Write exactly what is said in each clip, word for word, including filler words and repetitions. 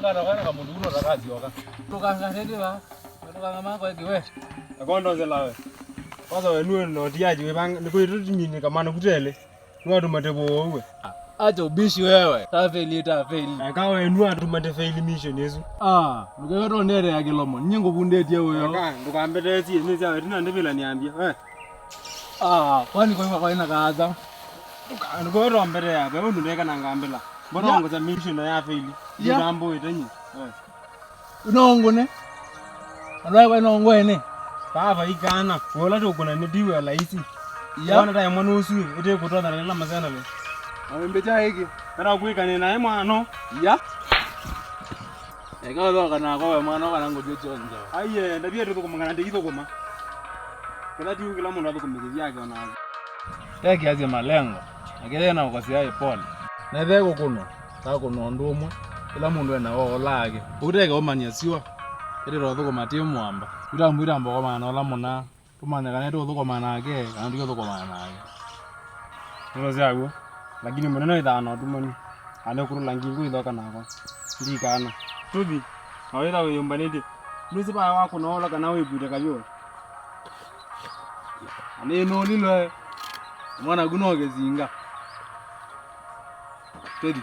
Kana kana kamundu kuno takazioka. Tukanga tete ba. Tukanga mako eki we. Akondo zelawe. Kwanza we nuwe no tiaji we bang ni kwetu timi ni kamana kutele. Nuwa tumate bo we. Acha ubishi wewe. Tafeli tafeli. Aka we nuwa tumate fail mission yesu. Ah, ndukewe to nere ya kilomo. Nyingo bundetie wewe. Aka ndukambete si ni sia wetina ndivila niambia. We. Ah, kwani kwa kwa ina kaza. Ndũkatombere yake ũndũ ndekananga mbĩla. Mbona ya- ongoza mission ya faili? Ya. Ndambo itanyi. Nongone. Alwaye kwa nongwene. Baba ikana. Wola tukuna ni diwe laisi. Ya. Ona tae mwana usu ite kutona na mazana le. Awembe cha hiki. Kana kuikane naye mwana. Ya. Eka ũthoka nako we mwana kana ngũthiĩ kyonza. Aiye, ndavia tũthũkũma kana ndĩithũkũma. Kĩla ti kĩla mũndũ athũkũme kĩvyake o nake. Tekiasye malengo, na kĩthĩe na ũkasya ĩpole. Nethee kũkũnwa, kakũnwa ũndũ ũmwe, kĩla mũndũ ena woo ũla ake. Ũteke ũmany'a syũa, ĩtĩta ũthũkũma ti mũamba. Twĩtambwĩta mbokomana na ũla mũna. Tũmanye kana nĩtũũthũkũma nake, kana tũiũthũkũma nake. Nĩtũsya w'o, lakini mũnene wĩthaa na ũtumanu, anĩkũtũla ngingo ithoka nakwa. Ndikana. Tũthi, na wĩtha wĩyũmbanĩtye. Nũsĩ vaya wakũnoola kana wĩkwĩte kayũa. Na nĩnũlilwe, mwana ku no kĩsinga. Tũthi.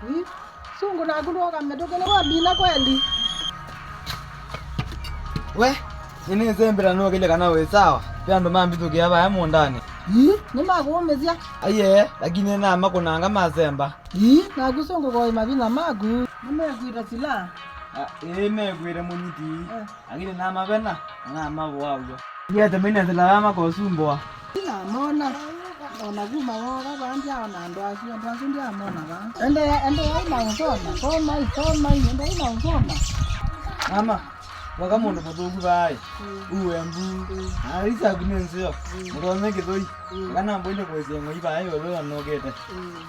Ĩ, sũngũ naku ndoka mĩtũkĩ nĩ wamina kweli? We, nĩnĩsembĩla nũkĩlye kana wĩ sawa. Ve andũ mambithũkĩa vaya mũũndanĩ. Ĩ, nĩmakũũmĩsya? Aiee, lakini nĩnamakũnanga masemba. Ĩ, naku sũngũ koĩ mavinya maku. Nĩmekwĩta sila? Ah, ĩĩ, mekwĩte mũnyiti. Eh. Lakini namavena, na namavũa w'o. Ndiete mĩnethela vaa makosumbũa. Ndinamona. Ona kuma woka vaa ndiaona andũ asu, andũ asu ndiamona vaa. Endeea, endeea na ũsoma, somai, somai, endeea na ũsoma. Mama, waka mũndũ mũthũku vaaĩ. Mm. Uwe mbu. Mm. Na isaku nĩ nzeo. Mm. Mũtonye kĩthoi. Mm. Kana mbũile kũĩsya ng'oi vaaĩ ũlũ anũkĩte. Mm.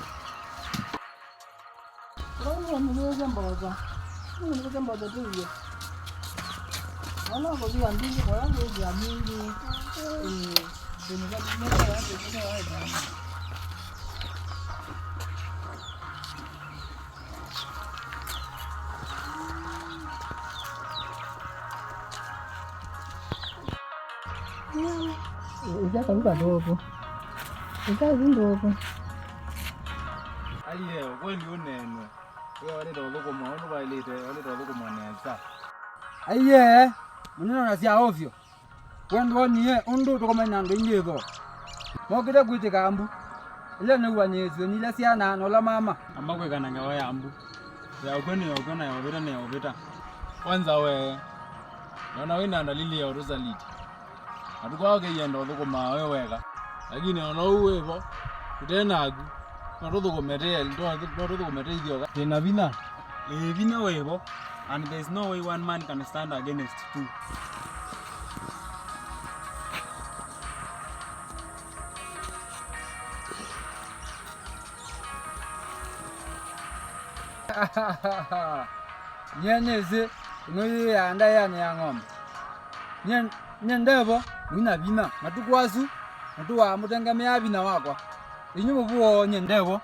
Ũla ũmũnĩkĩĩsya mbosa. Ũmũnĩkĩĩsya mbosa tũie. Ona kũvia mbingĩ, kola kũvia mbingĩ. Ĩĩ, tũnĩka tũmĩka ya tũmĩka ya ĩtano. Ĩsya kau katũkũ. Ĩsya isu ndũkũ. Aiee, ũkweli ũneenwe. We walĩte ũthũkũma ũndũ waĩlĩte, walĩte ũthũkũma nesa. Aiee, mũnene na sya ovyo. We ndwonie ũndũ tũkomany'a andũ aingĩ ĩtho. Mokĩte kwĩtĩka mbu. Ĩla nĩw'anĩĩsw'e nĩ ila syana na ũla mama. Amba kwĩkana ngewa ya mbu. Ya ũkw'ũ nĩ ya ũkw'ũ na ya ũvĩta nĩ ya ũvĩta. Kwanza we, nona wĩ na ndalili ya ũtũsaliti. Matukũ aa ũkĩyenda ũthũkũmaa we weka. Lakini ona ũu wĩ vo, tũte naku, no tũthũkũme tĩ elĩ, no tũthũkũme tĩ ithyoka. Twĩ na vinya. Ĩĩ, vinya wĩ vo, and there is no way one man can stand against two. Nyie nĩsĩ ĩno yĩĩ ya ndaĩanĩ ya ng'ombe. Nyie, nyie ndevo mwina vinya. Matukũ asu, mũtũaa mũtengemeaa vinya wakwa. Inyu mũvũoo nyie ndevo.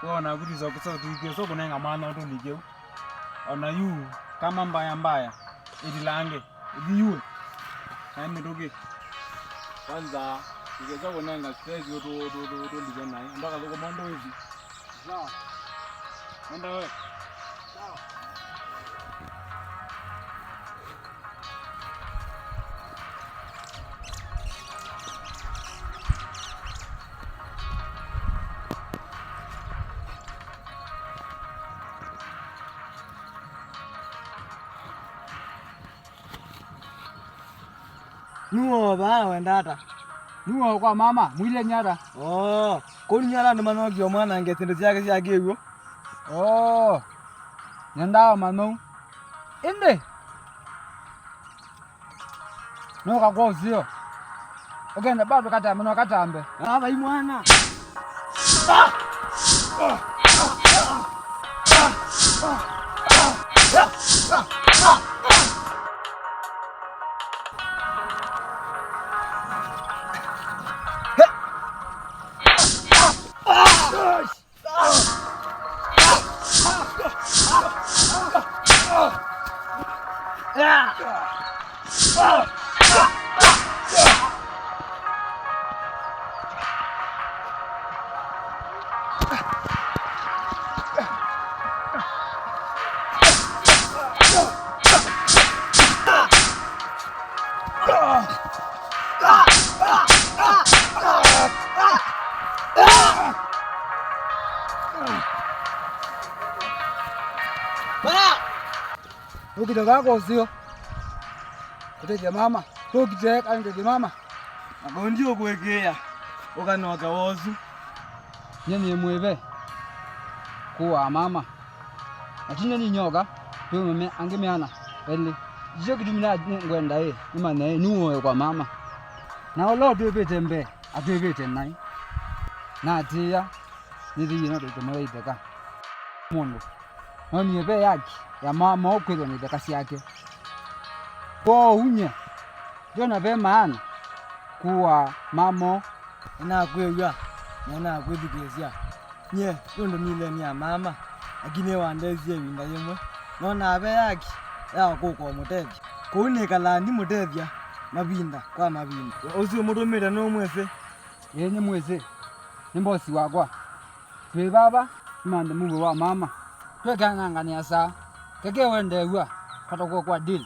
Wona kutisa kusa tuikie so kunenga mwana ũtũlikĩu. Ona yu, kama mbaya mbaya, itilange. Ithyĩ naĩ mĩtũkĩ. Kwanza, ikesa kũnenga stress ũtũ, ũtũ, ũtũ, ũtũlike naĩ. Enda kathũkũma ũndũ wĩthi. Sawa. Enda we. Sawa. Nũũ o vaa wenda ata? Nũũ o kwa mama, mwĩleni ata? Oo, kũu nĩ ala andũ manokie o mwanange syĩndũ syake sya kĩw'ũ. Oo, nyendaa ũmanya ũu. Ĩndĩ, nũka kwa ũseo. Ũkenda bado katambe, no katambe. Aa, vai mwana. Ndũkite kaka ũseo kũtethya mama. Ndũkite kana ndũtethye mama. Na kũu ndiũkwĩkĩĩa, ũkanoka wosu. Nyie nĩ mwĩve kũaa mama. Na ti nyie nĩ nyoka, twĩ mame angĩ meana elĩ. Kĩsio kĩtumi na ngwenda ĩ, nĩmanye ĩ, nĩ ũoyo kwa mama. Na ũla ũtwĩvĩte mbee, atwĩvĩte naĩ. Na atĩĩa, nĩthĩie no tũitũmĩe itheka. Mũndũ. Nonie ve yaki ya mama ũkwĩthwa na itheka syake. Kwoou nyie, ndyona ve maana kũaa mama. Nĩnakwĩw'a na nĩnakwĩthukĩĩsya. Nyie nũndũ nileni ya mama, lakini nĩwandesie ĩvinda yĩmwe. Nonaa ve yaki ya kũka ũmũtethya. Kũu nĩkalaa ndimũtethya mavinda kwa mavinda. Ũsu ũmũtũmĩte nũmwĩsĩ? Ĩĩ, nĩmwĩsĩ. Nĩ mbosi wakwa. Twĩ vava nĩmanthe mũuo wa mama. Twekeanangane asa. Keke wendeew'a katoko kwa deal.